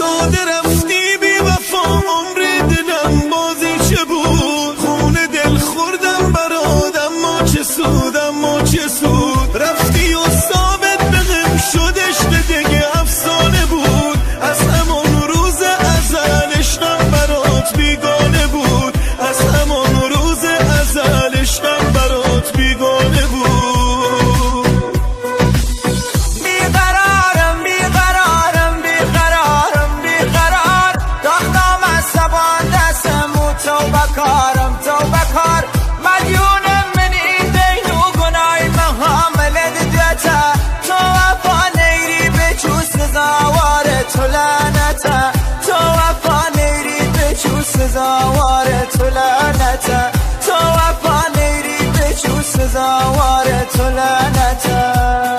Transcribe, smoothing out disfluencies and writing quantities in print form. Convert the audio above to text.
ساده رفتی بی وفا، عمر دلم بازی چه بود؟ خون دل خوردم برات، اما چه سود، اما چه سود؟ رفتی و ثابت بهم شد عشق دیگه افسانه بود. از همان روز ازل عشقم برات بیگانه بود. از همان روز ازل عشقم برات بیگانه بود. بیقرارم، بیقرارم، بیقرارم، بیقرار. داختم از زبان دستم و توبه کارم، توبه کار. مدیون منی دین و گناه محامل دوتا. تو وفا نیری بچو سزاوار تو لعنته. تو وفا نیری بچو سزاوار تو لعنته. تو وفا نیری بچو سزاوار تو لعنته.